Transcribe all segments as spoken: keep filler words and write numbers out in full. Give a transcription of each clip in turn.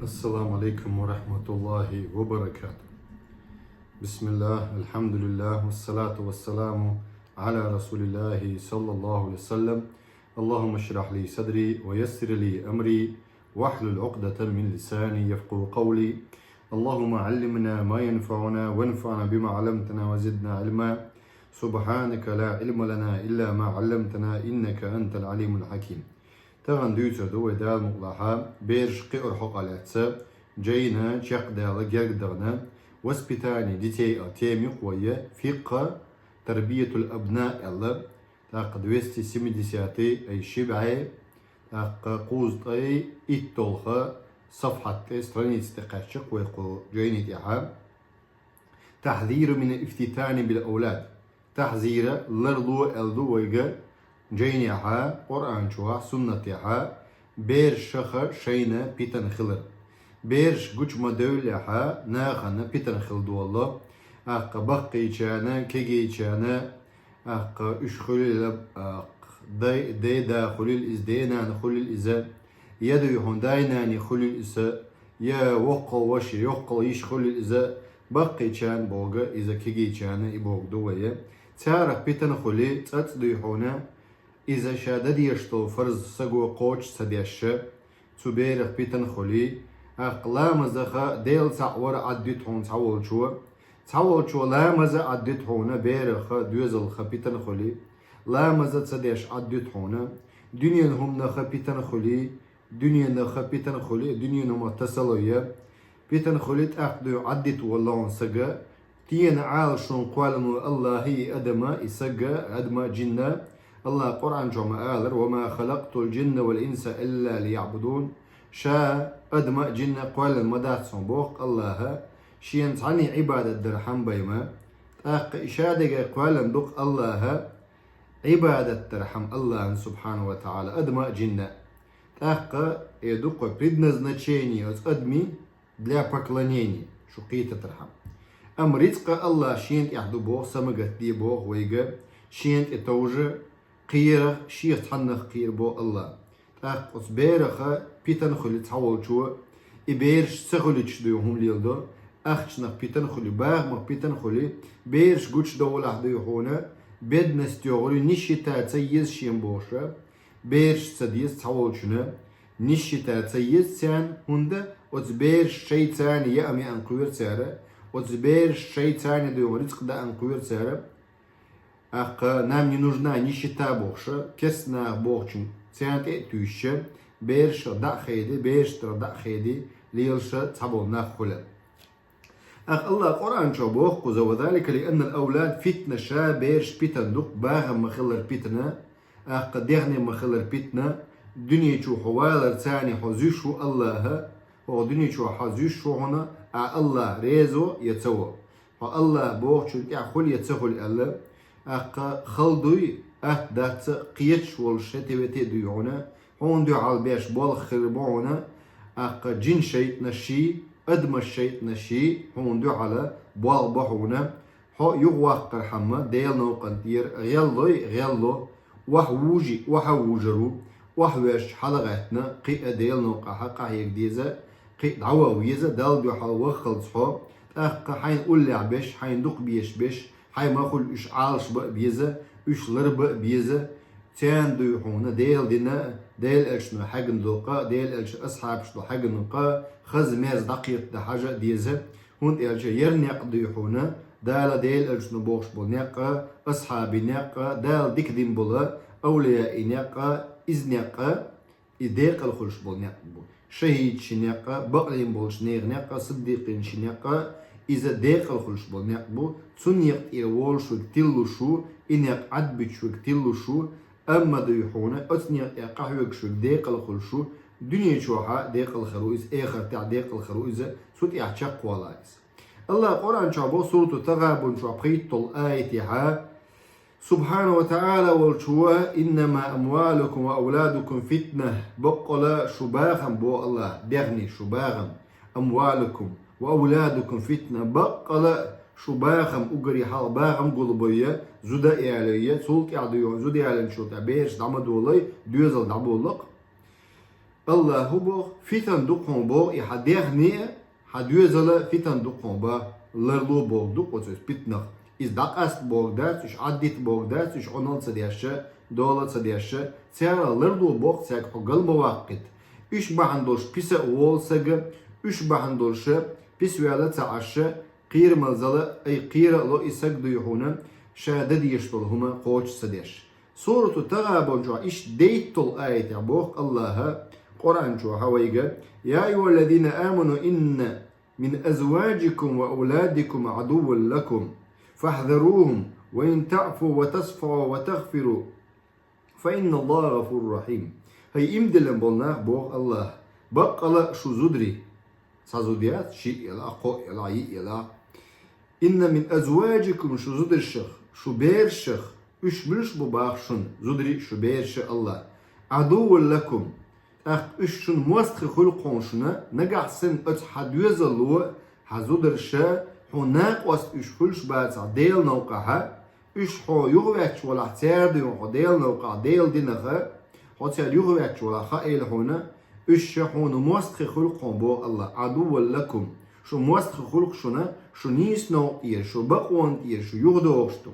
السلام عليكم ورحمة الله وبركاته. بسم الله، الحمد لله، والصلاة والسلام على رسول الله صلى الله عليه وسلم. اللهم اشرح لي صدري ويسر لي أمري واحلل عقدة من لساني يفقهوا قولي. اللهم علمنا ما ينفعنا وانفعنا بما علمتنا وزدنا علما. سبحانك لا علم لنا إلا ما علمتنا إنك أنت العليم الحكيم. Тахана дуьйцур ду вай Дала мукъ лахь, бераш кхиар хьокъал яц, жайна чекхдаьлла герга дахана, воспитание детей а тема юкъа вай, фикъхӀ, тарбиятуль абна аьлла, тӀаккха двести семидесятый, ай ши бӀаь, тӀаккха кхузткъеи итталгӀа сафхьат тӀе, страница тӀе кхаьчча вай кху жайни тӀехьа. تحذير من الافتتان بالأولاد. Тахьзира, ларло аьлла ду вайга жайнехьа, Къуръан чохь, суннатехьа, берашах шайна питана хилар. Бераш гучу ма девллехьа, нахана питана хила долу, тӀаккха баккхийчарна, кегийчарна, тӀаккха уьш хуьлийла, тӀаккха дай, дай-да хуьлийла иза, дай-нана хуьлийла иза, я дуй хьуна дай-наний хуьлийла иза, я воккхал ваша, йоккхал йиша хуьлийла иза, баккхийчарна боху иза, кегийчарна и боху ду вай. Царах питана хуьлий, цкъацкъа дуй хьуна, иза ша дан дезаш долу фарз саго кхочуш ца деш, цу берах питана хуьлий, тӀаккха ламазах Дела цхьаъ вар Ӏаддуьту хьуна цхьаволчо, цхьаволчо ламаз Ӏаддуьту хьуна, берах доьзалх питана хуьлий, ламаз ца деш Ӏаддуьту хьуна, дуьненан хӀуманах питана хуьлий, дуьненах питана хуьлий, дуьненан хӀуманах тасалой, питана хуьлий, тӀаккха дуй Ӏаддуьту воллу хьуна сага, стенна Ӏалашонна кхоьллина ву АллахӀа и адама, и сага, адама а, жинна. АллахӀа Къуръан чохь ма алара: وما خلقت الجن والإنس إلا ليعبدون. Ша адама а, жинна а кхоьллина ма дац хьуна боху АллахӀа, шена цхьанна Ӏибадат дархьама бен ма. ТӀаккха и ша дерг кхоьллина ду-кх АллахӀа, Ӏибадат дархьама АллахӀана, субхьанаху ва таӀала, адама а, жинна а. ТӀаккха э ду-кх предназначение оцу адамийн для поклонения, шу кхетархьама. Амма рицкъа АллахӀа шена тӀехь ду боху, са ма гатде боху вайга, шена тӀе товжа, кхера, шех цхьаннах кхера боху АллахӀа. ТӀаккха оцу берах питана хуьлий цхьаволчо, и бераш ца хуьлуьйтуш дуй хӀума леладо, ахчанах питана хуьлий, бахамах питана хуьлий, бераш гучудовлахь дуй хьуна, бедность йогӀур ю, нищета ца еза шена бохуша, бераш ца деза цхьаволчунна, нищета ца еза царна, хӀунда оцу бераш шайца яа-маьӀна кхоьру цара, оцу бераш шайца дуй хьуна рицкъа даана кхоьру цара. ТӀаккха нам не нужна нищета бохуша, керста наха бохучун царна тӀе а туьйсуша, берашах дӀа а хеди, бераш тӀера дӀа а хеди, лелаша цхьаболу нах хуьлу. ТӀаккха АллахӀа Къуръан чохь боху кхуза: وذلك لأن الأولاد فتنة, ша бераш питана ду-кх, бахам ма-хиллара питана, тӀаккха дегӀне ма-хиллара питана, дуьне чу хьо валар царна хьо зуьйш ву АллахӀа, хӀокху дуьне чохь хьо зуьйш ву хьуна, ахь АллахӀ реза во я ца во. Хьо АллахӀ бохучун тӀехь хуьлу я ца хуьлу аьлла, тӀаккха хала дуй, атта дац а, кхеташ волуш хӀетте-ветте а дуй хьуна, хьуна дуьхьал беш болх хир бу хьуна, тӀаккха жин шайтӀанаш, адамаш шайтӀанаш хьуна дуьхьал болх бо хьуна, хьо юхаваккхархьама Делан новкъан тӀера гӀеллой, гӀелло, охьа вужий, охьа вужур ву, охьавоьжча хьалагӀаьттина, кхин а Делан новкъахь къахьега деза, кхин а дӀаваха веза, Далла дуьхьал ваххалц хьо, тӀаккха хьайна уллехь беш, хьайна дукха безаш беш, хьайн ма-хуьллу уьш Ӏалашбан а беза, уьш ларбан а беза, царна дуй хьуна Делан дина а, Делан элчано хьегна долу къа а, Делан элчан асхьабашна хьегна къа а хаза-мерза дӀакхетадан хьажа а деза, хӀунда аьлча хӀара некъ дуй хьуна Дала, Делан элчано бохуш болу некъ а, асхьабийн некъ а, Дала дика дина болу авлияийн некъ а, иза некъ а, и декъала хуьлуш болу некъ бу. ШахӀидийн некъ а, бакълийна болчу нехан некъ а, сиддикъийн некъ а, иза декъала хуьлуш болу некъ бу. Цу некъа тӀера волуш верг тилалуш ву, и некъ Ӏадбуьтуш верг тилалуш ву, амма дуй хьуна оцу некъа тӀехь къахьоьгуш верг декъала хуьлуш ву, дуьне чохь а декъала хир ву иза, эхартехь а декъала хир ву иза, цу тӀехь чекхвала иза. АллахӀа Къуръан чохь боху, Сурату Тагъабун чохь пхийтталгӀа аятехь, субхьанаху ва таӀала волчо: إنما أموالكم وأولادكم فتنة, баккъала шу бахам, боху АллахӀа, дегӀний шу бахам, أموالكم وأولادكم فتنة, баккъала шу бахам, уггаре хьалха бахам гулбой, зуда а ялой, цул тӀаьхьа дуй хьуна зуда ялийначул тӀаьхьа бераш дӀа ма долой, доьзал дӀаболлакх. Аллахьа боху, фитан ду кхуьн боху, и хьан дегӀ а, хьан доьзал а фитан ду кхуьн боху, ларло боху ду кхуьнца питанах. Иза дӀакъаста боху дац, уьш Ӏаддита боху дац, уьш Ӏуналла ца деш, дола ца деш, царах ларло боху, цаьрга хьо гал ма ваккхийта. Уьш бахьана долуш писа а волу сага, уьш бахьана долуш писа ваьлла ца Ӏаш, кхерамазалла, ай, кхера а ло и саг дуй хьуна, ша дан дезаш долу хӀума кхочуш ца деш. Сурату Тагъабун чохь иштта дейтталгӀа аятехь боху Аллахьа Къуръан чохь вайга: «يا أيها الذين آمنوا إن من أزواجكم وأولادكم عدوا لكم فاحذروهم وإن تعفوا وتصفحوا وتغفروا فإن الله غفور رحيم». ХӀай иман диллина болу нах, боху Аллахьа, баккъала а шу зударий, цхьа зуда яц, шиъ елахь, кхоъ елахь, йиъ елахь. «إن من أزواجكم», шу зударшах, шу берашах, уьш муьлш бу боху шуна, зударий а, шу бераш а, Аллахьа: «عدوا لكم», тӀаккха уьш шуна мостагӀий хуьлу кхуьнан шуна, нагахь санна оцу хьан доьзалло, хьан зударша хьуна накъост уьш хуьлуш бацахь Делан новкъахь, уьш хьо юхаветташ валахь, цара дуй хьо Делан новкъахь Делан динах, хьо цара юхаветташ валахь, хаийла хьуна, уьш ша хьуна мостагӀий хуьлу кхуьнан боху Аллахьа: «عدوا لكم», шу мостагӀий хуьлу шуна, шу нийса новкъа тӀера, шу бакъонна тӀера, шу юхадогӀуш ду.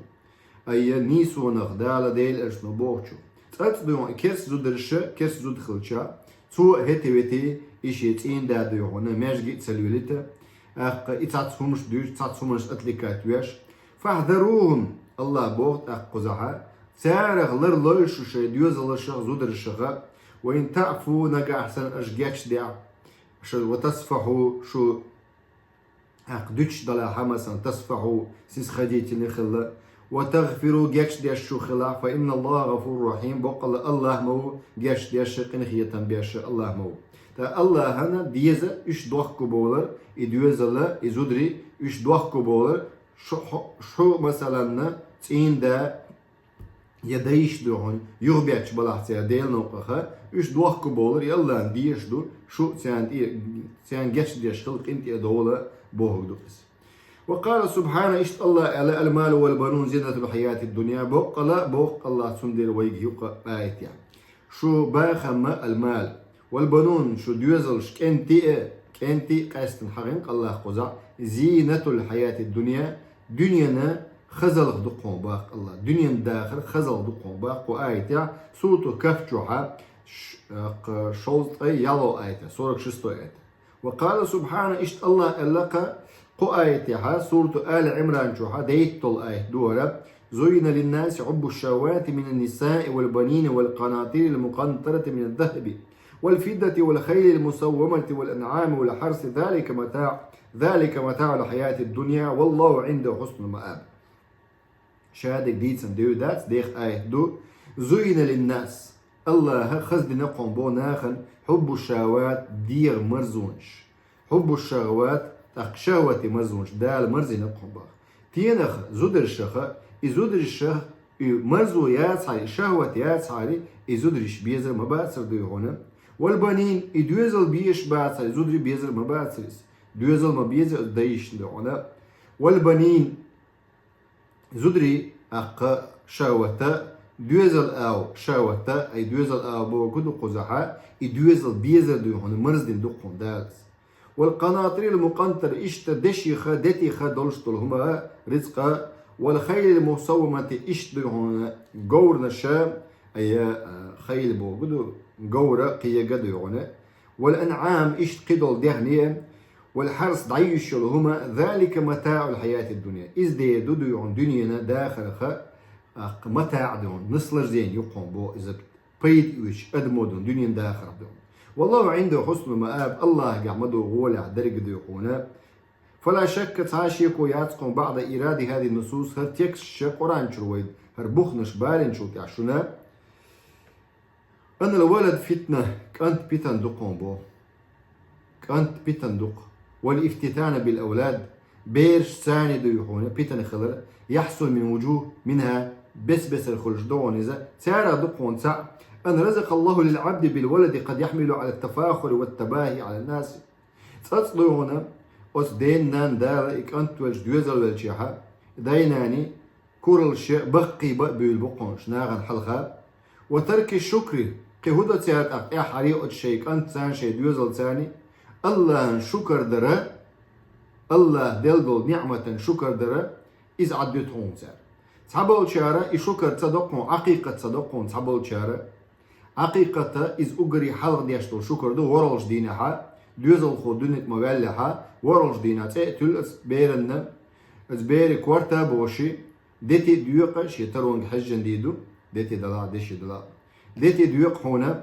Айя, нийсонах, Дала Делан Элчано бохучух. ЦӀацӀа дуй хьуна и керста зударша, керста зуда хилча, цо а хӀетте-ветте и шен цӀийнда дуй хьуна маьждиге а ца лелийта, тӀаккха и цхьацца хӀумаш дуьйцуш, цхьацца хӀуманаш отвлекать веш. «فاحذروهم», Аллахьа боху тӀаккха кхузахь: «Царах ларлойла шу шайн доьзалшах, зударшах, وإن تعفوا», нагахь санна аша гечдехь, аша, «وتصفحوا», шу тӀаккха дуьтуш далахь, масала, «تصفحوا», снисходительный хила, «وتغفروا», гечдеш шу хилахь, «فإن الله غفور رحيم», баккъала Аллахь ма ву гечдеш а, къинхетам беш а Аллахь ма ву. ТӀаккха Аллахьана деза уьш дохко бовлар, и доьзал а, и зударий уьш дохко бовлар, шу, хьо-, шу, масалан, цӀийнда я дайша дуй хьуна юхабетташ балахь цара Делан новкъахь, уьш дохко бовлар и Аллахьана дезаш ду, шу царна тӀе, царна гечдеш хила, къинтӀера довла бохург ду иза. «وقال سبحانه», иштта Аллахьа аьлла: «المال والبنون زينة الحياة الدنيا», баккъала а боху Аллахьа цундела вайга юкъа аятехь. Шу бахам а, «المال والبنون», шу доьзалш, кӀентий а, кӀентий а къаьстина хьахийна Аллахьа кхузахь, «زينة الحياة الدنيا», дуьненан хазалха ду кхуьнан боху Аллахьа, дуьненан дахар хазалха ду кхуьнан боху кху аятехь, Сурату Кахф чохь, ш-, кх-, шовзткъе ялхо аятехь, сорок шестой аятехь. «وقال سبحانه», иштта Аллахьа аьлла кху, кху аятехь, Сурату Али Ӏимран чохь, дейтталгӀа аят ду хӀара: «زين للناس حب الشهوات من النساء والبنين والقناطير المقنطرة من الذهب والفضة والخيل المسومة والأنعام والحرث ذلك متاع، ذلك متاع الحياة الدنيا والله عنده حسن المآب». Шадерг дийцина дев дац, деха аят ду: «زين للناس», Аллахьа хаза дина кхуьнан боху нахана, «حب الشهوات», дегӀан марзонаш. «حب الشهوات», тӀаккха шахӀватан марзонаш Дала марзийна кхуьнан боху. Стенах, зударшах, и зударшах и марзо яцахьара, и шахӀват яцахьара, и зударий безар ма бацара дуй хьуна. «والبنين», и доьзал безаш бацахьара, и зударий безар ма бацара иза. Доьзал ма беза дайшна дуй хьуна. «والبنين», зударий, тӀаккха шахӀват а, доьзал а, шахӀват а, ай, доьзал а бохург ду кхузахь, и доьзал безар дуй хьуна, марздина ду кхуьнан Дала иза. «والقناطير المقنطرة», иштта дешех, детех долуш долу хӀума, рицкъа, «والخيل المسومة», иштта дуй хьуна говраш, ай, а, хайл бохург ду, говр, кега дуй хьуна, «والأنعام», иштта кхидолу дегӀане, «والحرث», дӀайуьйш йолу хӀума, «ذلك متاع الحياة الدنيا». Иза дер ду дуй хьуна дуьненан дахарх, тӀаккха, «متاع» дуй хьуна, наслаждение ю кхуьнан боху иза, пайда оьцуш адамо дуй хьуна дуьненан дахарх дуй хьуна. «والله عنده حسن المآب», Аллахьагахь ма ду гӀолехь дерг дуй хьуна. «فلا شك», цхьа а шеко яц кхуьнан, «بعد إيراد هذه النصوص», хӀара тексташ Къуръан чуьра вай хӀара буханаш балийначул тӀаьхьа шуна, «أن الولد فتنة», кӀант питана ду кхуьнан боху. КӀант питана ду кху. «والافتتان بالأولاد», бераш царна дуй хьуна питана хилар, «يحصل من وجوه منها», бес-бесара хуьлуш ду хьуна иза, царах ду кхуьнан цхьаъ: «أن رزق الله للعبد بالولد قد يحمله على التفاخر والتباهي على الناس». ЦӀацӀа ду хьуна оцу ден-нанна Дала и кӀант велча, доьзал велчехь, дай-наний кураллаш а, баккхийбан а буьйлабу кхуьнаш нахана хьалха. «وترك الشكر», Кхин хӀун до цара тӀаккха тӀаьххьара оцу шайн кӀантаца, шайн доьзалца? Аллахьан шукар дара, Аллахь делла долу ниӀматан шукар дара, иза Ӏаддуьту хьуна цара. Цхьаболчара и шукар ца до хьуна, Ӏакъикъат ца до хьуна цхьаболчара. Ӏакъикъата иза уггаре хьалха деш долу шукар ду ворхӀалгӀачу дийнахьа, доьзалхо дуьнен тӀе ма ваьллехьа, ворхӀалгӀачу дийнахь цӀе а туьллу оцу беранна, оцу беран корта а боший, дети а доькъу, шен таронга хьежжан дийр ду, дети далахь, деши далахь. Дети доькъу хьуна,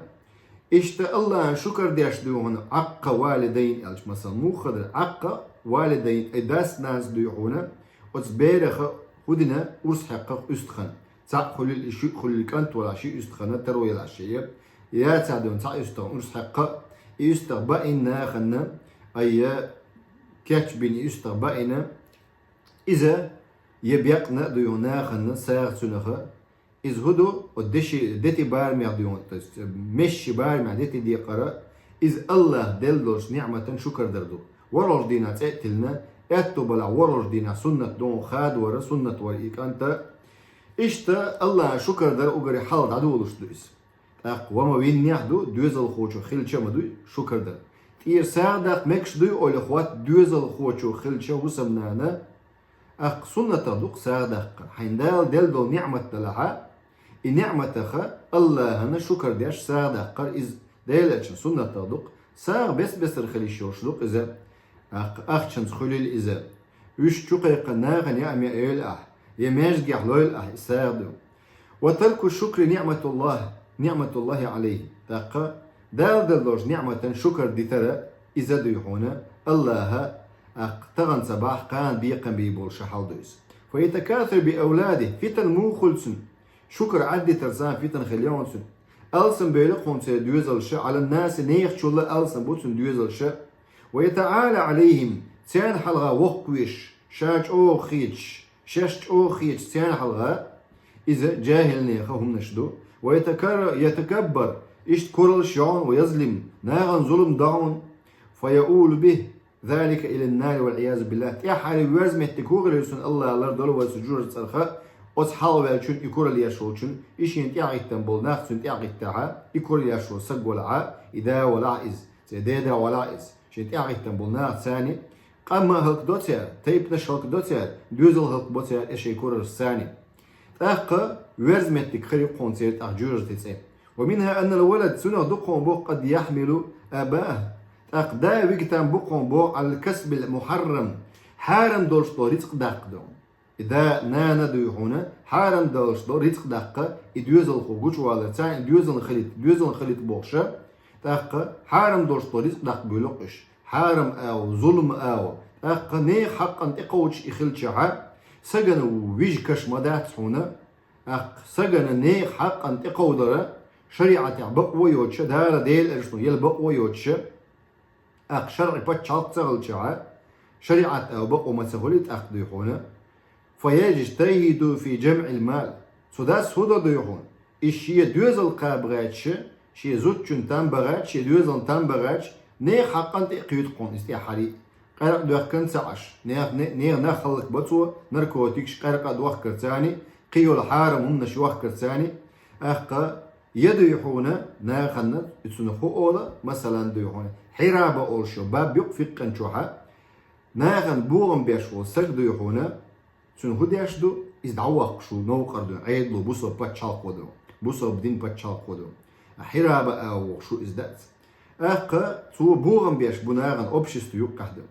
иштта Аллахьан шукар деш дуй хьуна, Ӏаккъа валидайн аьлча, масала, муха дара, Ӏаккъа валидайн, ай дас-нанас дуй хьуна, оцу бераха хӀу дина урс хьекхна уьстагӀан. Цхьаъ хуьлийла, и шиъ хуьлийла, кӀант валахь, ши уьстагӀана таро елахь шен, я цхьаъ дуй хьуна, цхьа уьстагӀана урс хьекхна, и уьстагӀ баийна нахана, ай я кечбина и уьстагӀ баийна, иза я бекъна а дуй хьуна нахана, сагӀа цуьнаха, иза хӀу ду, оцу деши, дети барамехь дуй хьуна, то есть, месси барамехь дети декъара, иза Аллахь делла долчу ниӀматан шукар дар ду. ВорхӀалгӀачу дийнахь цӀе а тиллина, аьтту балахь ворхӀалгӀачу дийнахь суннат ду хьуна хадавар, суннат вар и кӀанта. Иштта Аллахьан шукар дар уггаре хьалха дӀадолуш ду иза. ТӀаккха ва ма виннехь ду, доьзалхочух хилча а ма дуй шукар дар. ТӀера сагӀа даккха мегаш дуй олий хоьтту, доьзалхочух хилча хӀусамнана, тӀаккха суннатах ду-кх сагӀа даккхар. Хьайна Дала делла долу ниӀмат далахьа, и ниӀматаха Аллахьана шукар деш сагӀа даккхар, иза Делан элчан суннатах ду-кх. СагӀа бес-бесара хила йиш йолуш ду-кх иза. ТӀаккха ахчанца хуьлийла иза, уьш чу кхайкхина нахана яа-меа йойла ахь, я маьждигехь лойла ахь и сагӀа дуй. Ва тарку шукри ниӀматуллахь, ниӀматуллахьи Ӏалайхи. ТӀаккха Дала делла долчу ниӀматан шукар дитар а иза дуй хьуна, Аллахьа, тӀаккха тахана ца бахь, кхана бекхам бийр болуш хьал ду иза. Фа ятакасару би авладихи, фитан муха хуьлу цуьнан? Шукар Ӏаддитарца фитан хила йогӀу цуьнан. Алсам бевлла-кх хьуна церан доьзалша, Ӏалан-наси, нехан чулла алсам бу цуьнан доьзалша. Ва ятаӀала Ӏалайхим, царна хьалха воккхавеш, ша чӀогӀа хеташ, шаьш чӀогӀа хеташ царна хьалха, иза жахӀилнехан хӀуманаш ду. Ва ятакар-, ятакаббар, иштта кураллаш йогӀу, ва язлим, нахана зулам догӀу, фа яулу бихи залика илан-нари вал-Ӏиязу биллахь. ТӀаьххьара верза меттиг хӀун хир ю цуьнан, Аллахь лардойла вай цу жожагӀатех цӀарах, оцу хьалха ваьллачун, и куралла еш волчун, и шена тӀаьхьахӀиттина болу нах цуьнан тӀаьхьахӀиттахьа, и куралла еш волу саг валахьа, и да валахь иза, церан деда валахь иза, шена тӀаьхьахӀиттина болу нах царна, къам а хӀаллакдо церан, тайпанаш хӀаллакдо церан, доьзал хӀаллакбо церан, и шайн кураллаш царна. ТӀаккха верза меттиг хир ю-кх хьуна церан тӀаккха жожагӀатан цӀе. Ва минхьа аннал валад, цунах ду-кх хьуна боху, къад яхьмилу абахӀ. ТӀаккха да вига там бу-кх хьуна боху, Ӏалал касбил мухьаррам, хьарам долуш долу рицкъ даккха ду. И да, нана дуй хьуна, хьарам долуш долу рицкъ даккха, и доьзалхо гучуваларца, и доьзална хилийта, доьзална хилийта бохуша, тӀаккха хьарам долуш долу рицкъ даккха буьйлу-кх уьш. Хьарам агӀо, зулам агӀо, тӀаккха нехан хьакъан тӀекховдаш и хилчахьа, сагана вижа каш ма дац хьуна, тӀаккха сагана нехан хьакъан тӀекховдара шариӀатехь бакъо йоцуша, Дала Делан элчано елла бакъо йоцуша, тӀаккха шарӀи пачхьалкх ца хилчахьа, шариӀат агӀо бакъо ма ца хуьлий тӀаккха дуй хьуна, фа яжтахӀиду фи жамӀил мал. Цу дас хӀун до дуй хьуна? И шен доьзал кхаба гӀерташ, шен зудчун там бан гӀерташ, шен доьзална там бан гӀерташ, нехан хьакъан тӀе а кхуьйту-кх хьуна иза тӀаьххьара. Къаьркъа доьхкина ца Ӏаш, нехан, нехан нах хӀаллакбо цо, наркотикаш, къаьркъа дохкарца, кхин йолу хьарам хӀуманаш йохкарца, тӀаккха я дуй хьуна нахана, и цунах хӀун олу, масалан, дуй хьуна, хьираба олуш йолу баб ю-кх фикъхӀан чохьа, нахана бохам беш волу саг дуй хьуна, цуьнан хӀун деш ду, иза дӀавохкуш ву новкъара дуй, Ӏедало, бусалба пачхьалкхо дуй, бусалба дин пачхьалкхо дуй. А хьираба агӀо вохуш ву иза дац. ТӀаккха цо бохам беш бу нахана, общество юккъехь ду.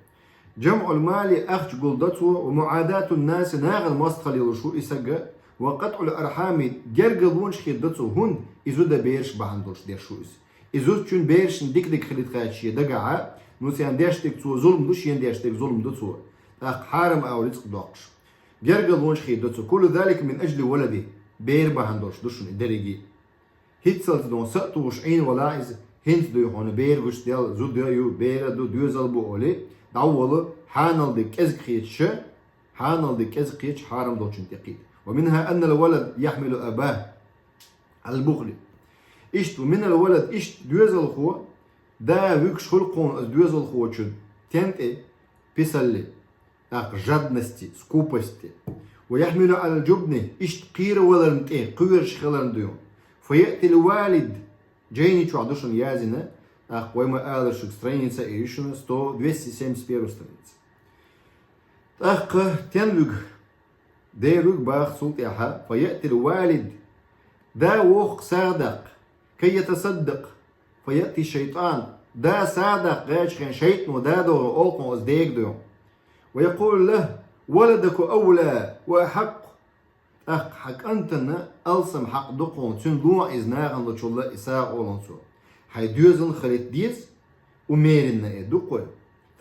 ЖамӀул мали, ахча гулдо цо, ва муӀадатун наси, нахана мостагӀалла йолуш ву и саг, ва къатӀул архьами, гергарлонаш хир до цо, хӀунда и зуда бераш бахьана долуш деш ву иза. И зудчун берашна дика-дика хилийта хаьттича шен дагахьа, ну, царна деш дерг цо зулам ду, шена деш дерг зулам ду цо. ТӀаккха хьарам агӀо рицкъ доккхуш. Гергарлонаш хир до цо. Куллу залика мин ажли валади. Бер бахьана долуш ду шуна и дерриге. ХӀинццалц дон са а тухуш Ӏийна валахь иза, хӀинца дуй хьуна бер гучудаьлла, зуда ю, бер а ду, доьзал бу олий, дӀаволу, хьанал дерг кӀезиг хеташ, хьанал дерг кӀезиг хеташ хьарам долчун тӀе кхийда. Ва минхьа аннал валад яхьмилу абахӀ Ӏалал бухли. Иштта, ва минал валад, иштта доьзалхо, да вуьгуш хуьлу-кх хьуна оцу доьзалхочун тен тӀе, писалли, тӀаккха жадности, скупости. Ва яхьмилу Ӏалал жубни, иштта кхераваларна тӀе, кхоьруш хиларна дуй хьуна. Фа яътил валид, Джейни чохь ду шуна яздина, тӀаккха вай ма аллара шуьга страница а ю шуна, сто, двести семьдесят первая страница. ТӀаккха тен вуьгу, дера вуьгу баха цул тӀаьхьа, фа яътил валид, да воху сагӀа даккха, кай ятасаддакъ, фа яъти шайтӀан, да сагӀа даккха гӀертачу хенахь шайтӀано да догӀу олу кхунна оцу дега дуьхьа. Ва якъулу лаху, валадука авла ва ахьакъ. ТӀаккха хьан кӀантана алсам хьакъ ду кхунна, цуьнан лоьху иза нахана лучул а и сагӀа олу цо. Хьайн доьзална хилийта деза, умеренно э ду кхо.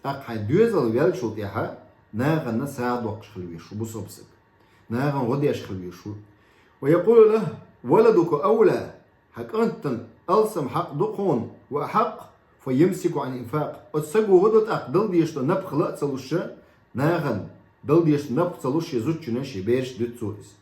ТӀаккха хьайн доьзал веллачул тӀаьхьа нахана сагӀа доккхуш хила веза шу бусалба стаг. Нахана гӀо деш хила веза шу. Ва якъулу лаху, валадука авла. Хьан кӀантана алсам хьакъ ду кхунна, ва ахьакъ, фа юмсику Ӏан инфакъ. Оцу саго хӀун до тӀаккха дала дезаш долу напха ла а ца луш, нахана дала дезаш долу напха ца луш шен зудчунна, шен берашна дуьту цо иза.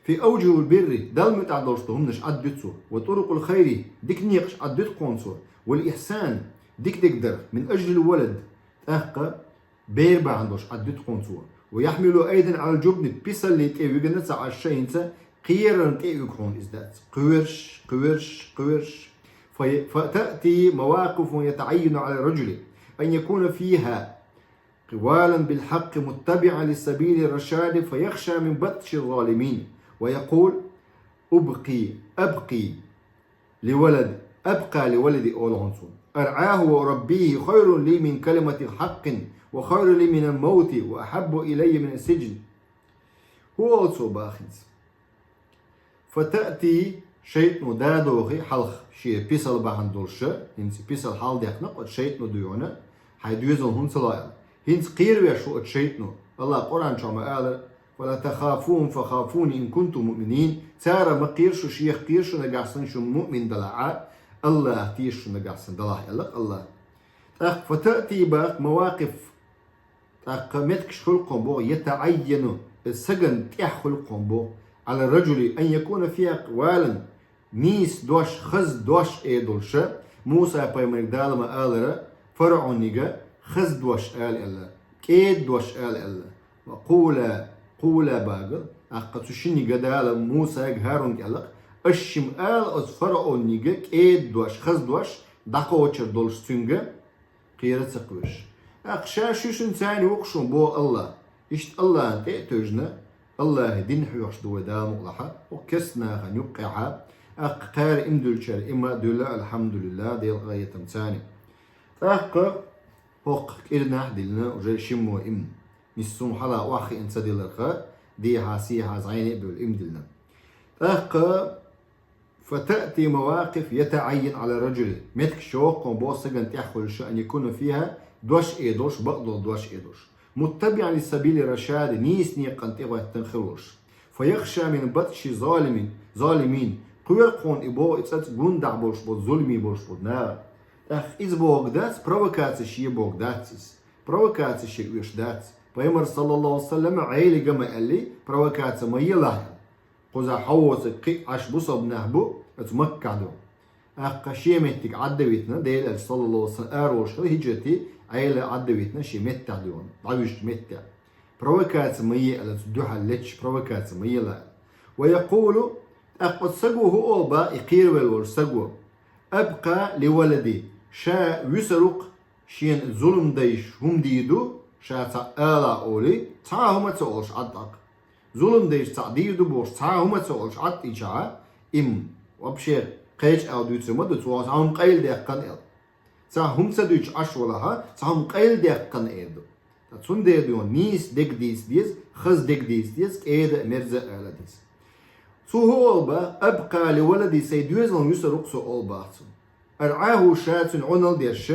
Фи авжахил бирри, Далла муьтӀахь долуш долу хӀуманаш Ӏаддуьту цо, ва турукъил хайри, дика некъаш Ӏаддуьту кхунна цо, вал ихсан, дика дерг дар, мин ажлил валад, тӀаккха бер бахьана долуш Ӏаддуьту кхунна цо. Ва яхьмилу айдан Ӏалал жубни, писалле тӀе вигана ца Ӏаш шайца, кхерарна тӀе а вигу хьуна иза дац. Кхоьруш, кхоьруш, кхоьруш. Фа, фа таъти мавакъифун ятаӀайяну Ӏалар ражули ан якуна фиха къавалан бил хьакъкъи муттабиӀан ли сабили рашади фа яхша мин батши залимин. Ва якъул, убкъи, абкъи, ливалад, абкъа ливалади олу хьуна цо. АрӀаху ва ураббихи хайрун ли мин калимати хьакъкъин, ва хайрун ли минал мавти, ва ахьаббу илайя минас сиджн. ХӀун олу цо баха хӀинца? Фа таъти, шайтӀано да дохий хьалха, шен писал бахьана долуш, хӀинца писал хьалдехна, оцу шайтӀано дуй хьуна, хьайн доьзал хӀунда ца ло аьлла. ХӀинца кхеравеш ву оцу шайтӀано. АллахӀа Къуръан чохь ма аллара, «Фала тахафухум, фахафуни ин кунтум муъминин». Царах ма кхера шу, шех кхера шу, нагахь санна шу муъмин делахь а, АллахӀах теша шу нагахь санна делахь, аьлла АллахӀа. ТӀаккха фа таъти бакъ мавакъиф, тӀаккха меттигаш хуьлу кхунна боху, ятаӀайяну, иза сагана тӀехь хуьлу кхунна боху, Ӏала ражули ан якуна фиха къавалан, нийса дош, хаза дош эр долуш, Муса-пайхамарга Дала ма аллара, ФарӀоннига хаза дош ала аьлла, кӀеда дош ала аьлла. Ва къула, къула бага, тӀаккха цу шинниг Дала Мусайга, ХӀарунга аьлла-кх, аш шимма ала оцу ФарӀоннига кӀеда дош, хаза дош, дӀакхочур долуш цуьнга, кхера а ца кхоьруш. ТӀаккха ша шуьшинца царна ву-кх шуна боху АллахӀа. Иштта АллахӀана тӀе а тевжина, АллахӀан дин хьоьхуш ду вай Дала мукъалахь, хӀокху керста нахана юккъехь, тӀаккха кхара иман дуьллучара иман а дуьллу, алхьамдулиллахӀ, Делан къахетам царна. ТӀаккха хӀокху кӀирнахь а диллина уже шиммо иман. Иза суна хьалха охьахиъна ца дилларх, дехьа-сехьа зӀене а бевлла иман диллина. ТӀаккха фа таъти мавакъиф ятаӀайяну Ӏала ражули. Меттигаш йогӀу кхунна боху сагана тӀехь хуьлуш, ан якуна фиха, дош эр долуш, бакъдолу дош эр долуш. МуттабиӀан ли сабили рашади, нийса некъан тӀе гӀоьттина хир волуш. Фа яхша мин батши залимин, залимин. Кхоьру кхунна и боху и цӀаца гундахь болуш болу, зуламий болуш болу нах. ТӀаккха иза бохург дац, провокаци шен бохург дац иза. Провокаци шен оьшуш дац. Пайхамар, саллаллаху Ӏалайхи ва саллам, Ӏелига ма аьлли, провокаци ма елахь аьлла. Кхузахь хьо воцург кхин а Ӏаш бусалба нах бу оцу Маккахь ду. ТӀаккха шен меттиг Ӏадда витина, Делан Элча, саллаллаху Ӏалайхи ва саллам, араволуш хилла хӀиджрати, Ӏела Ӏадда витина шен меттехь дуьйхьуна, дӀавуьжучу меттехь. Провокаци ма е аьлла, цу дуьхьал леташ провокаци ма ела аьлла. Ва якъулу, тӀаккха оцу саго хӀун олу бах и кхеравелла волу саго? Абкъа ли валади, ша вуьсур ву-кх, шена зулам дайша хӀума дийр ду, ша цхьаъ ала олий, цхьа а хӀума а ца олуш Ӏад тӀаккха. Зулам дайша цхьаъ дийр ду бохуш, цхьа а хӀума а ца олуш Ӏад тӀечахьа, им вообще кхечу ала дуьйцур ма ду, цо цхьа хӀума къайладаьккхина аьлла. Цхьа хӀума ца дуьйцуш Ӏаш валахь, цхьа хӀума къайладаьккхина эр ду. Ткъа цундела дуьйхьуна нийса дерг дийца деза, хаза дерг дийца деза, кӀеда а, мерза а ала деза. Цо хӀун олу бах, абкъа ли валади, сайн доьзална вуьсур ву-кх со олу бах цо. АрӀаху, ша цуьнан Ӏуналла деш,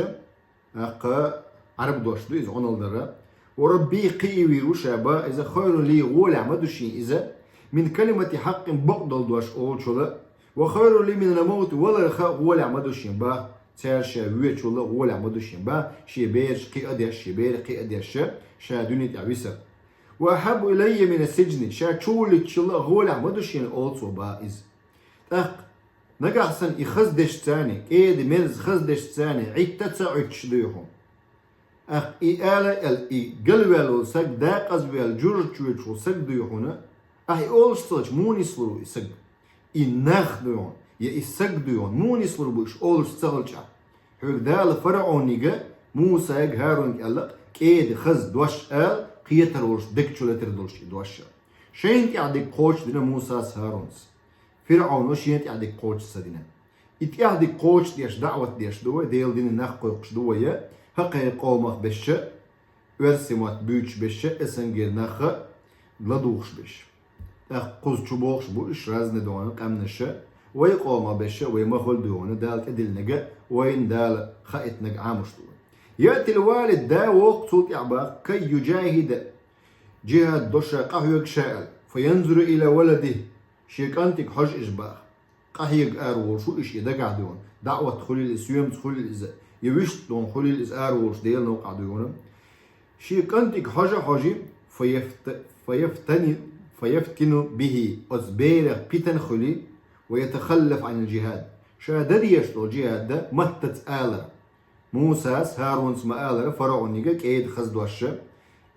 тӀаккха Ӏарб дош ду иза Ӏуналла дара. Ва рабби, кхиийвийр ву ша бах иза, хайрун ли, гӀолехь ма ду шен иза, мин калимати хьакъкъин, бакъдолу дош олучул а, ва хайрун ли минал мавти, валарх а гӀолехь ма ду шен бах, цара ша воьчул а гӀолехь ма ду шен бах, шен бераш кхиа а деш, шен берах кхиа а деш, ша дуьне тӀехь висар. Ва ахьаббу илаййа минас сиджни, ша чувуллийтучул а гӀолехь ма ду шена олу цо бах иза. ТӀаккха нагахь санна и хаза дешца, кӀеда, мерза хаза дешца Ӏитта ца Ӏуьттуш дуй хьуна. ТӀаккха и ала аьлла, и галваьлла волу саг, декъаза ваьлла, журжа чоьдуш волу саг дуй хьуна. Ахьа и олуш ца хилча, муха нислур ву и саг? И нах дуй хьуна. Я и саг дуй хьуна, муха нислур бу уьш олуш ца хилча. Хьоьга Дала ФирӀавнига, Мусайга, ХӀарунга аьлла, кӀеда хаза дош ала, кхетар волуш, дег чу латар долуш и дош а. Шайна тӀехь дерг кхочушдина Мусас, ХӀарунас. ФирӀавно шена тӀехь дерг кхочуш ца дина. И тӀехь дерг кхочушдеш, даӀват деш ду вай, Делан динан нах кхойкхуш ду вай, хӀокхеран къомах бешша, оьрсийн мотт буьйцуш бешша, СНГ-ра нах ладугӀуш беш. ТӀаккха кхуза чу бохуш бу уьш разный догӀана къаьмнаша, вай къомах бешша, вай ма хуьлу дуй хьуна, Дала тӀедиллинарг, вайна Дала хаийтинарг Ӏамош ду вай. يأتي الوالد, да воккху цул тӀаьхьа баха, كي يجاهد, джихӀад до ша, къахьоьгу ша аьлла, فينظر إلى ولده, шен кӀантига хьожа иза баха. Къахьега ара волуш ву уьш и дагахь дуй хьуна. ДаӀват хуьлийла иза, соьмаца хуьлийла иза, я вуьшта догӀана хуьлийла иза ара волуш Делан новкъахь дуй хьуна. Шен кӀантига хьожа а хьожий, فيفت-, فيفتن, فيفتن به, оцу берах питана хуьлий, ويتخلف عن الجهاد. Ша дан дезаш долу джихӀад маттаца алара. Мусас, ХӀарунас ма алара ФирӀавнига кӀеда хаза дош а.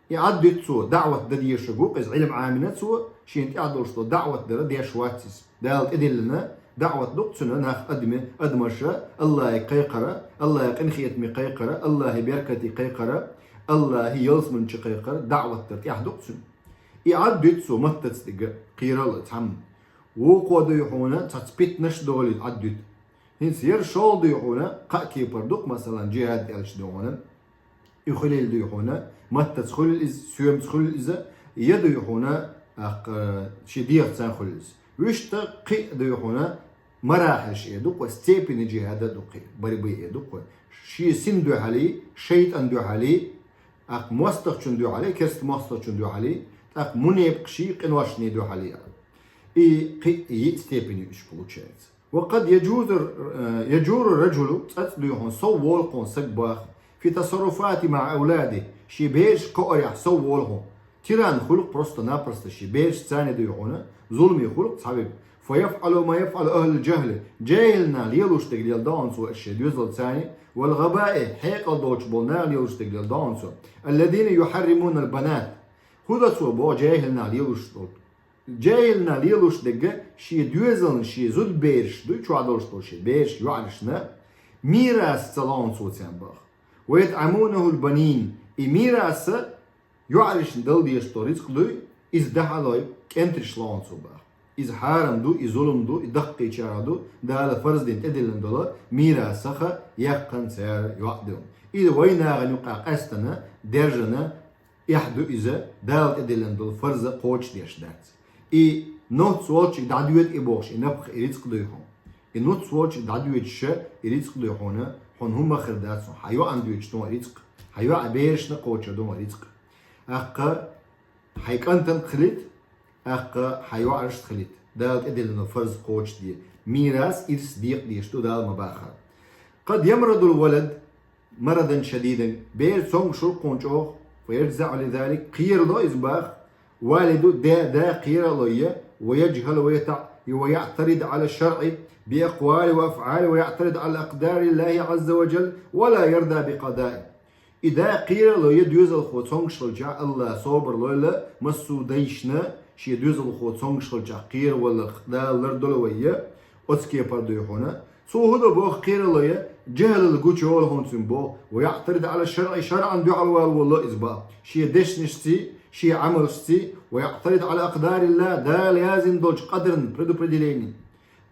И Ӏад дуьту цо, даӀват дан дезарг ву-кх иза, Ӏилма Ӏамийна цо, шена тӀехь долуш долу даӀват дар деш вац иза. Дала тӀедиллина даӀват ду-кх цуьнан, нах, адаме, адамаша АллахӀе кхайкхара, АллахӀан къинхетаме кхайкхара, АллахӀан беркате кхайкхара, АллахӀан ялсамани чу кхайкхара, даӀват дар тӀехь ду-кх цуьнан. И Ӏад дуьту цо маттаца дерг, кхерал а цхьамма. Вукхо дуй хьуна цхьацца питанаш а долий Ӏад дуьту. ХӀинца яра шолгӀа дуй хьуна, кхаа кепара ду-кх, масалан, джихӀад аьлча дуй хьуна, и хуьлийла дуй хьуна, маттаца хуьлийла иза, соьмаца хуьлийла иза, я дуй хьуна, аккха, шен дегӀаца хуьлийла иза. Вуьшта кхин а дуй хьуна, марахьилаш эр ду-кх вай, степени джихӀада ду-кх и, борьбы эр ду-кх вай. Шен сина дуьхьалий, шайтӀан дуьхьалий, аккха, мостагӀчун дуьхьалий, керста мостагӀчун дуьхьалий, тӀаккха мунепакъаший, къиношний дуьхьалий. И кхин а йиъ степени уьш получается. وقد يجور، يجور الرجل, цкъацкъа дуй хьуна, сов волу-кх хьуна саг баха, في تصرفاته مع أولاده, шен бераш кхоарехь сов волу хьуна. Тиран хуьлу-кх просто-напросто шен берашца дуй хьуна, зуламе хуьлу-кх цхьаверг. فيفعل ما يفعل أهل الجهل, джаьхӀилнах лелош дерг леладо хьуна цо шен доьзалца, والغباء, хьекъал доцуш болу наха лелош дерг леладо хьуна цо. الذين يحرمون البنات. ХӀун до цо боху джаьхӀилнах лелош долу? ДжаьхӀилнах лелош дерг шен доьзална, шен зудабераш дуй, чохь долуш долу шен бераш, йоӀарашна мирас ца ло хьуна цо царна баха. ويطعمونه البنين. И мирас йоӀарашна дала дезаш долу рицкъ дуй, иза дахьа а лой, кӀентарш ло хьуна цо баха. Иза хьарам ду, и зулам ду, и даккхийчарах ду, Дала фарз дина тӀедиллина долу мирасах яккхина цара йоӀ ду. Иза вайн нахана юкъахь къаьстина, даьржина, эхь ду иза, Дала тӀедиллина долу фарз кхочушдеш дац. И нуц волчуьнга дӀадоьду и бохуш, и напха, и рицкъ дуй хьуна. И нуц волчуьнга дӀадоьдуш и рицкъ дуй хьуна, хьуна хӀумма хир дац хьуна, хьан йоӀана доьдуш ду хьуна рицкъ, хьан йоӀан берашна кхочур ду хьуна рицкъ. ТӀаккха хьайн кӀантана хилийта, тӀаккха хьайн йоӀарашна хилийта. Дала тӀедиллина фарз кхочушде, мирас, ирс декъа дезаш ду Дала ма бахара. قد يمرض الولد مرضا شديدا, бер цомгуш хуьлу-кх хьуна чӀогӀа, فيجزع لذلك, кхерало иза баха, والد, да, да кхерало я, ويجهل ويتع-, ويعترض على الشرع بأقوال وأفعال ويعترض على أقدار الله عز وجل ولا يرضى بقضائه. И да кхерало я доьзалхо цомгуш хилчахь, АллахӀ собар лойла массо а дайшна, шен доьзалхо цомгуш хилчахь кхераваларх Дала лардойла вай, оцу кепара дуй хьуна. Цо хӀун до боху кхерало я, джаьхӀалалла гучу йолу хьуна цуьнан боху, ويعترض على الشرع, шарӀана дуьхьал вала волало иза баха. Шен дешнашций, шен Ӏамалшций, ويعترض على أقدار الله, Дала яздина долчу къадарна, предопределенина.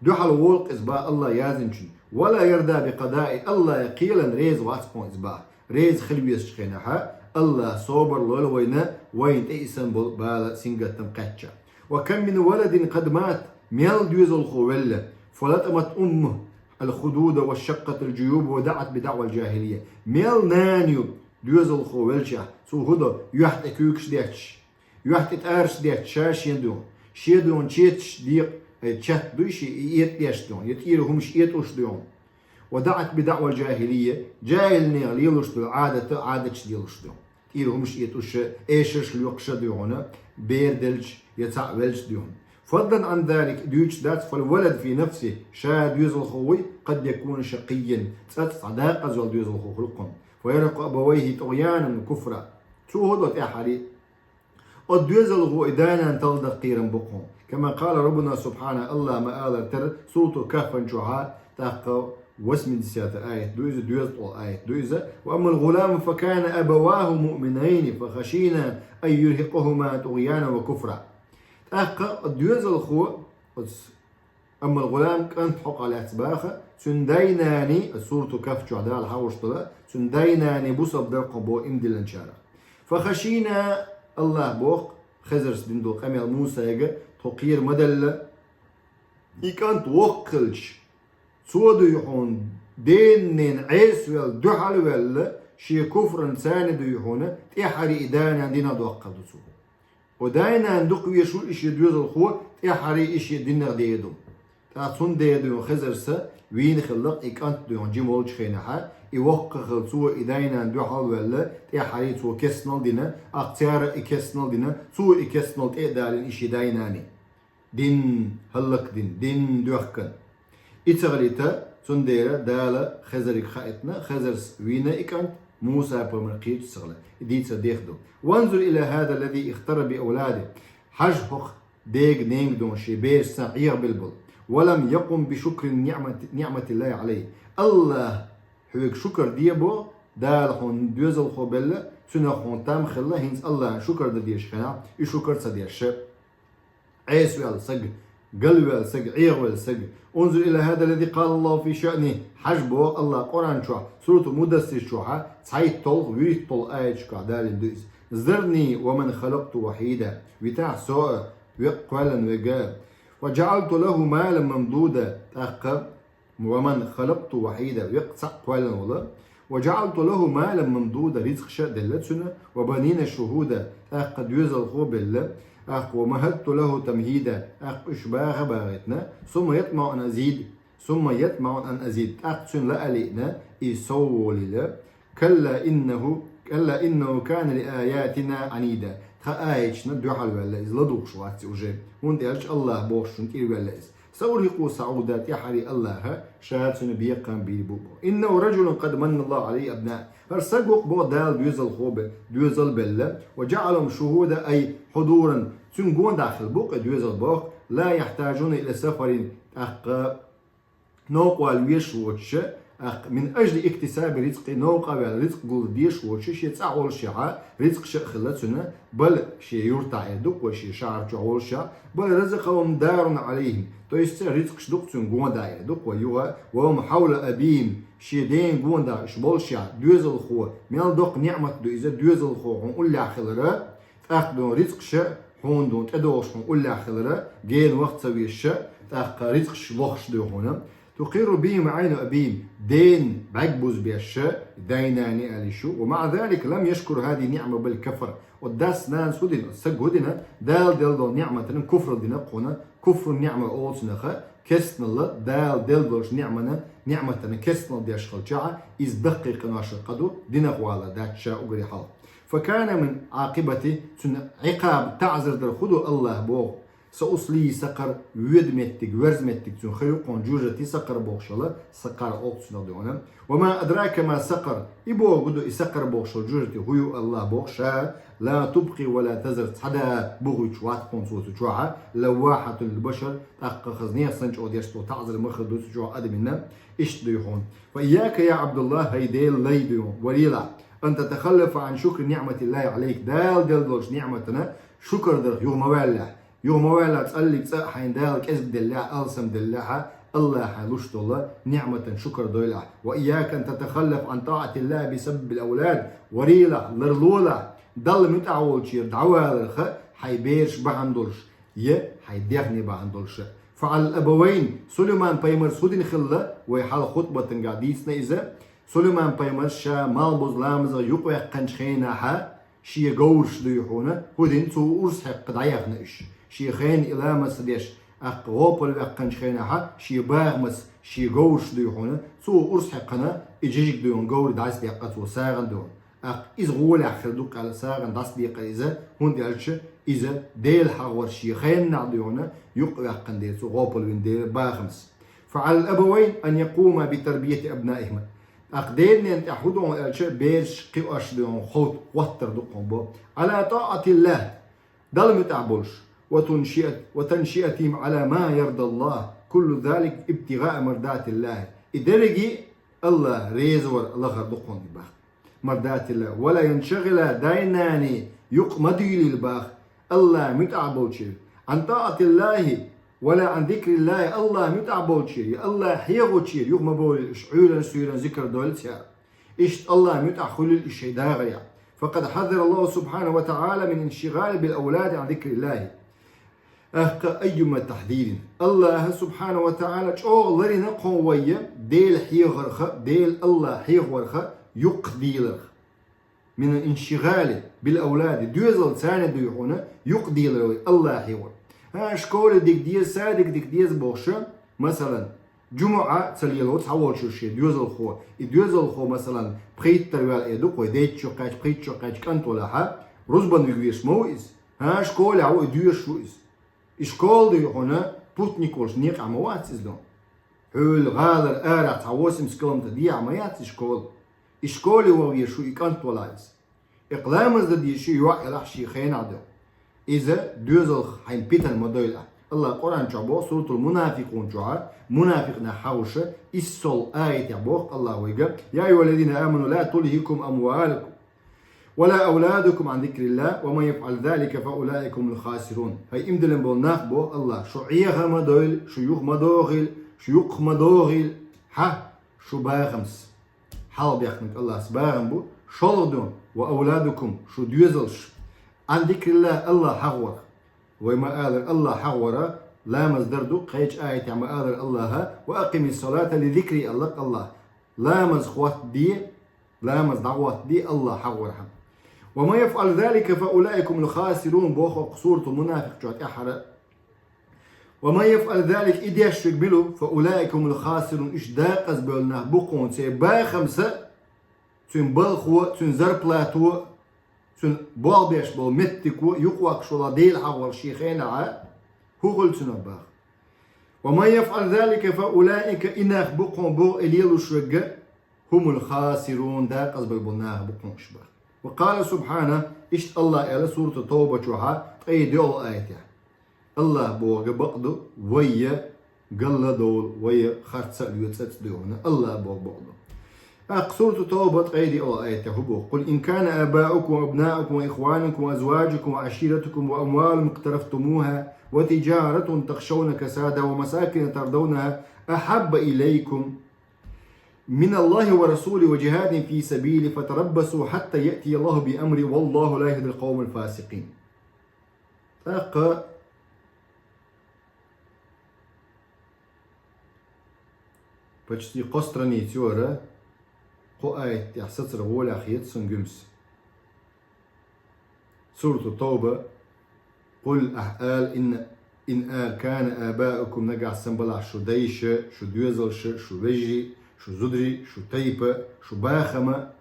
Дуьхьал волу-кх иза баха АллахӀ яздинчунна. ولا يرضى بقضائه, АллахӀан кхелана реза вац-кх хьуна иза баха. Реза хила везачу хенахь, АллахӀ собар лойла вайна, вайна тӀеисина болу бала, сингаттам кхаьчча. وكم من ولد قد مات, мел доьзалхо велла, فلطمت أمه الخدود وشقت الجيوب ودعت بدعوى الجاهلية. Мел нана ю доьзалхо велчахь, цо хӀун до, юьхь тӀе куьйгаш детташ, юьхь тӀе тӀараш детташ, ша шен дуьхьа, шен дуьхьа четаш декъа, э, четта дуй шен, и этӀадеш дуьхьа, я тӀера хӀумаш этӀуш дуьхьа. ودعت بدعوى الجاهلية, джаьхӀилнех лелош долу Ӏадат, Ӏадаташ лелош дуьхьа. ТӀера хӀумаш этӀуш, эшарш лоькхуш дуьхьа, бер делча я цхьаъ велча дуьхьа. فضلا عن ذلك, дуьйцуш дац, فالولد في نفسه, ша доьзалхо вуй, قد يكون شقيا, цкъацкъа декъаза йолу доьзалхо хуьлу-кх хьуна. فيلحق أبويه طغيانا وكفرا. Цо хӀун до тӀаьххьара? Оцу доьзалхо и да-нана талла даккхийрам бу-кх хьуна. كما قال ربنا سبحانه, Аллах ма-аллара тера Суратул Кахфан чохьа, тӀаккха восьмидесятый аят ду иза, дезткъа аят ду иза: وأما الغلام فكان أبواه مؤمنين فخشينا أن يرهقهما طغيانا وكفرا. ТӀаккха доьзалхо, оцу أما الغلام, кӀант хьокъехь лаьцна баха, цуьнан дай-наний, Суратул Кахф чохь Дала хьахош долу, цуьнан дай-наний бусалба дара-кх боху иман диллинчарах. فخشينا, Аллах боху, Хезарс дина долу къамел Мусайга, тхо кхера ма делла, и кӀант воккха хилча, цо дуй хьуна, ден-ненан Ӏеса ваьлла, дуьхьал а ваьлла, шен куфран царна дуй хьуна, тӀаьххьара и да-нана динах доккхур ду цо. Оцу дай-нана дукха везаш ву и шен доьзалхо, тӀаьххьара и шен динах дер ду. ТӀаккха цундела дуй хьуна Хезарс вийна хилла-кх и кӀант дуй хьуна жима волчу хенахьа, и воккха хилла цо и дай-нана дуьхьал а ваьлла, тӀаьххьара цо кестнал а дина, тӀаккха цара и кестнал а дина, цо и кестнал тӀе а далийна и шен дай-наний. Дин хӀаллакдина, дин доьхкина. И ца хилийта, цундела Дала Хезариг хаийтина, Хезарс вийна и кӀант, Муса-пайхамар кхечу ца хилла. И дийцар деха ду. وانظر إلى هذا الذي اغتر بأولاده. Хьажа хӀокху дега-ненга дуй хьуна шен берашца Ӏехабелла болу. ولم يقم بشكر نعمة، نعمة الله عليه. Аллах хьоьга шукар де боху, Дала хьуна доьзалхо белла, цуьнах хьуна там хилла, хӀинца Аллахьан шукар дан дезаш хенахь, и шукар ца деш. Ӏеса ваьлла саг, галваьлла саг, Ӏехаваьлла саг. انظر إلى هذا الذي قال الله في شأنه. Хьажа боху Аллах Къуръан чохь, Суратул Муддассир чохьа, цхьайтталгӀа, вуьрхӀитталгӀа аяташкахь далийна ду иза. ذرني ومن خلقت وحيدا. Витахь со а, веккъа кхоьллина верг а. وجعلت له مالا ممدودا. ТӀаккха ومن خلقت وحيدا, веккъа цхьаъ кхоьллина волу. وجعلت له مالا ممدودا, рицкъаш а делла цуьнан, وبنين شهودا, тӀаккха доьзалхо а белла, тӀаккха ومهدت له تمهيدا, тӀаккха уьш баха а бахийтина, ثم يطمع أن أزيد, ثم يطمع أن أزيد, тӀаккха цуьнан лаа лиъна, иза сов волийла. كلا إنه، كلا إنه كان لآياتنا عنيدا. Тхан аяташна дуьхьал ваьлла, иза ладугӀуш вац уже. ХӀунда аьлча Аллах бохуш шуна тӀера ваьлла иза. سأرهقه صعودا, тӀаьххьара Аллаха ша цуьнан бекхам бийр бу боху. إنه رجل قد من الله عليه أبناء. ХӀара саг ву-кх боху Дала доьзалхо бе-, доьзал белла. وجعلهم شهودا أي حضورا. Цуьнан гонаха хилла бу-кх и доьзал боху. لا يحتاجون إلى سفر. ТӀаккха новкъа вала везаш воцуша, тӀаккха من أجل اكتساب رزقه, новкъа ваьлла рицкъ гулдан дезаш воцуша, шен цӀахь волушехьа, рицкъаш а хилла цуьнан, بل, шен юьртахь эр ду-кх вай, шен шахьар чохь волушехь, بل رزقهم دار عليهم, то есть рицкъаш ду-кх цуьнан гонаха эр ду-кх вай юха, وهم حول أبيهم, шен ден гонаха уьш болушехь, доьзалхо, мел доккха ниӀмат ду иза, доьзалхо хьуна уллехь хилар, тӀаккха дуй хьуна рицкъаш а хьуна дуй хьуна тӀедогӀуш хьуна уллехь хилар, гена ваха ца везаш а, тӀаккха рицкъаш лохуш дуй хьуна. تقر بهم عين أبيهم, ден бӀаьрг бузбеш а, дай-наний аьлла шу. ومع ذلك لم يشكر هذه النعمة بل كفر. Оцу дас-нанас хӀун дина, оцу сага хӀун дина, Дала делла долу ниӀматана куфрал дина-кх хьуна, куфрун ниӀма олу цунах, кестнала, Дала делла долчу ниӀмана, ниӀматана кестнал деш хилчахьа, иза даккхий къиношах къа ду, динах валар дац ша уггаре хьалха. فكان من عاقبته, цуьнан Ӏикъаб, таӀзар дар хӀун ду Аллах боху? سأصليه سقر, воьду меттиг, верза меттиг цуьнан хир ю-кх хьуна, жожагӀати сакъар бохуш йолу, сакъар олу цунах дуй хьуна. وما أدراك ما سقر, и боху хӀун ду и сакъар бохуш йолу жожагӀати хӀун ю Аллах боху ша, لا تبقي ولا تذر, цхьа а да бухуьйтуш вац-кх хьуна цо цу чохьа, لواحة للبشر, тӀаккха хаза нехан санна чӀогӀа деш долу таӀзар ма хир ду цу чохь адамна, иштта дуй хьуна. فإياك يا عبد الله, хӀай Делан лай дуй хьуна, варелахь, أن تتخلف عن شكر نعمة الله عليك, Дала делла долчу ниӀматана шукар дарх юха ма ваьллехь. Юха ма ваьллехь, цӀаллиг цӀа а хьайна Дала кӀезиг деллехь, алсам деллехьа, Аллах хьайн луш долу ниӀматана шукар дойлахь. وإياك أن تتخلف عن طاعة الله بسبب الأولاد, варелахь, ларлолахь, Далла муьтӀахь волчуьра дӀаваларх хьайн бераш бахьана долуш, я хьайн дегӀне бахьана долуш. فعلى الأبوين, Сулайман-пайхамарс хӀун дина хилла, вай хьалха хутбатангахь дийцина иза, Сулайман-пайхамарс ша малхбуза ламазах юкъаваьккхинчу хенахьа, шен говраш дуй хьуна, хӀун дина, цо урс хьекха дӀаяхна уьш. Шен хенан и ламаз ца деш, тӀаккха гӀопал ваьккхинчу хенахьа, шен бахамца, шен говраш дуй хьуна, цо урс хьекхна, и жижиг дуй хьуна говр дӀасадекъна цо сагӀина дуй хьуна. ТӀаккха иза гӀолехь хир ду-кх аьлла сагӀина дӀасадекъна иза, хӀунда аьлча иза Делан хьагӀор шен хеннахь дуй хьуна, юкъаваьккхина дела цо гӀопал вина дела бахамца. فعلى الأبوين أن يقوما بتربية أبنائهما. ТӀаккха ден-ненан тӀехь хӀун ду аьлча, бераш кхиош дуй хьуна хӀоттар ду-кх хьуна бо. على طاعة الله. Далла муьтӀахь болуш, وتنشئة-، وتنشئتهم على ما يرضى الله، كل ذلك ابتغاء مرضات الله. И дерриге АллахӀ реза вар лахара ду кхунна боху. مرضات الله. ولا ينشغل, дай-наний юкъ ма дуьйлийла боху, АллахӀ муьтӀахь болчеран, عن طاعة الله ولا عن ذكر الله, АллахӀ муьтӀахь болчеран, я АллахӀ хьехочеран юха ма бовлийла уьш, Ӏуьйранна, суьйранна, зикар дойла цара. Иштта АллахӀ муьтӀахь хуьлийла уьш шайн дагӀарехь. فقد حذر الله سبحانه وتعالى من الانشغال بالأولاد عن ذكر الله. أيما تحذير. АллахӀа, субхьанаху ва таӀала, чӀогӀа ларйина кхунна вай Дела хьехарх, Дела, АллахӀ хьехаварх юкъ дийларх. من الانشغال بالأولاد, доьзал царна дуй хьуна юкъ дийлар вай АллахӀ хьехавар. ХӀа, школе дика деза, садике дика деза бохуш, масалан, жумӀа ца лело цхьаволчуьра шен доьзалхо. И доьзалхо, масалан, пхийттара ваьлла, э, ду-кх вай, дейтта чу кхаьчча, пхийтта чу кхаьчча кӀант валахь, рузбан вига везаш ма ву иза. ХӀа, школехь ву, и доьшуш ву иза. И школа дуй хьуна путник волчу некъахь ма вац иза ду. Хьуьлла гӀалара арахь цхьа восемьдесят километр дехьа ма яц и школа. И школе ван везаш ву и кӀант валахь иза. И ламаз дан дезаш йоӀ елахь шен хенахь ду. Иза доьзалх хьайна питана ма дойла ахь. АллахӀа Къуръан чохь боху, Суратул Мунафикъун чохь, мунафикъ нах хьахош, иссалгӀа аятехь боху АллахӀа вайга: يا أيها الذين آمنوا لا تلهكم أموالكم ولا أولادكم عن ذكر الله ومن يفعل ذلك فأولئك هم الخاسرون. ХӀай иман диллина болу нах, боху АллахӀа, шу Ӏеха ма дойла, шу юха ма дохийла, шу юккъах ма дохийла, хьан, шу бахамца. Хьалха бехнарг АллахӀца бахам бу, шолгӀа ду, وأولادكم, шу доьзалш. عن ذكر الله, АллахӀ хьахорах. Вай ма-аллара, АллахӀ хьахор ламаз дар ду, кхечу аятехь ма-аллара АллахӀа: وأقم الصلاة لذكري, аьлла-кх АллахӀа. Ламаз хӀоттаде, ламаз дӀахӀоттаде АллахӀ хьахорхьама. ومن يفعل ذلك فأولئك هم الخاسرون, боху-кх Суратул Мунафикъ чохь тӀаьххьара. ومن يفعل ذلك, и деш верг мила ву, فأولئك هم الخاسرون, уьш декъазбевлла нах бу кхунна, церан бахамца, цуьнан балхо, цуьнан зарплато, цуьнан болх беш болу меттиго юкъавоккхуш волу Дела хьахор шен хенахь, хӀун хуьлу цунах боху. ومن يفعل ذلك فأولئك, и нах бу кхунна боху, и лелош верг, هم الخاسرون, декъазбевлла болу нах бу кхунна уьш боху. وقال سبحانه, иштта АллахӀа аьлла Сурату Тавба чохь, ткъе доьалгӀа аятехь. АллахӀа бохург бакъ ду, вай галла довла, вай харц а лоьцу цӀа дуй хьуна, АллахӀа бохург бакъ ду. ТӀаккха Сурату Тавба ткъе доьалгӀа аятехь хӀун боху: قل إن كان آباؤكم وأبناؤكم وإخوانكم وأزواجكم وعشيرتكم وأموال اقترفتموها وتجارة تخشون كسادها ومساكن ترضونها أحب إليكم من الله ورسوله وجهاد في سبيله فتربصوا حتى يأتي الله بأمره والله لا يهدي القوم الفاسقين. ТӀаккха почти кхо страница йора, кхо аят тӀехь сацара гӀолехь хета сан гуьмса. Сурату Тавба: قل, ахь ала, إن, إن كان آباؤكم, нагахь санна балахь шу дайша, шу доьзалша, шу вежарий, шу зударий, шу тайпа, шу бахама,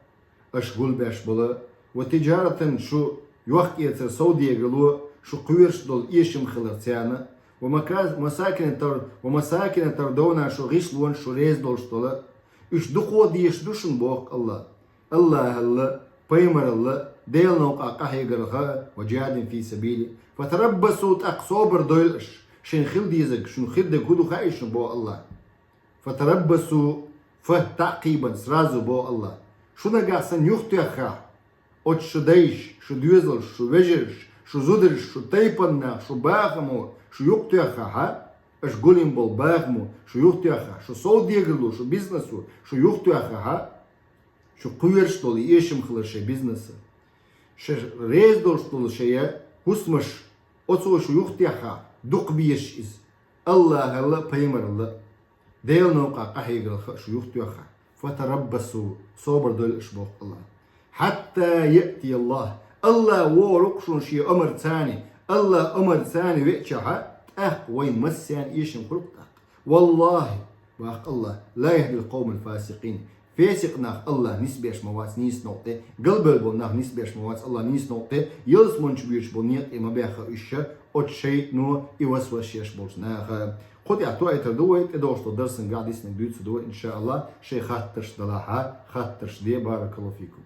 аша гулбеш болу, وتجارة, шу йохк-эцар, совдегарло, шу кхоьруш долу эшам хилар царна, ومكا-, مساكن تر-, ومساكن ترضونها, шу гӀишлонаш, шу реза долуш долу, уьш дукха дезаш ду шуна, боху АллахӀа. АллахӀал а, пайхамарал а, Делан новкъахь къахьегарх а, وجهاد في سبيله فتربصوا, тӀаккха собар дойла аша, шайна хила дезарг, шуна хир дерг хӀун ду хаий шуна, боху АллахӀа. فتربصوا, фа таӀкъибан, сразу боху АллахӀа. Шу нагахь санна юхатоьххахь, оцу шу дайша, шу доьзалша, шу вежарша, шу зударша, шу тайпанна, шу бахамо шу юхатоьххахь, аша гулйина болу бахамо шу юхатоьххахь, шу совдегарло, шу бизнесо шу юхатоьххахь, шу кхоьруш долу эшам хилар шайн бизнеса, шайн реза долуш долу шайн хӀусамаш, оцо шу юхатоьххахь, дукха безаш иза, АллахӀал а, пайхамарал а, Делан новкъахь къахьегарх а шу юхатоьххахь, فتربصوا, собар дойла аша, боху АллахӀа. حتى يأتي الله, АллахӀ вогӀур ву-кх шуна шен омарца, АллахӀан омарца веачахь, тӀаккха вайн массарна эшам хуьлу-кх тӀаккха. والله, боху АллахӀа, لا يهدي القوم الفاسقين, фасикъ нах АллахӀа нисбеш ма вац нийса новкъа тӀе, галбевлла болу нах нисбеш ма вац АллахӀа нийса новкъа тӀе, ялсамани чу боьдуш болу некъа тӀе ма баьхха уьш, оцу шайтано и васвас еш болчу наха. Кху тӀехь тоуьйтур ду вай, тӀедогӀуш долу дарсангахь диснарг дуьйцур ду вай, иншааллахӀ, шайн хаттарш далахь, хаттарш де, баракаллаху фикум.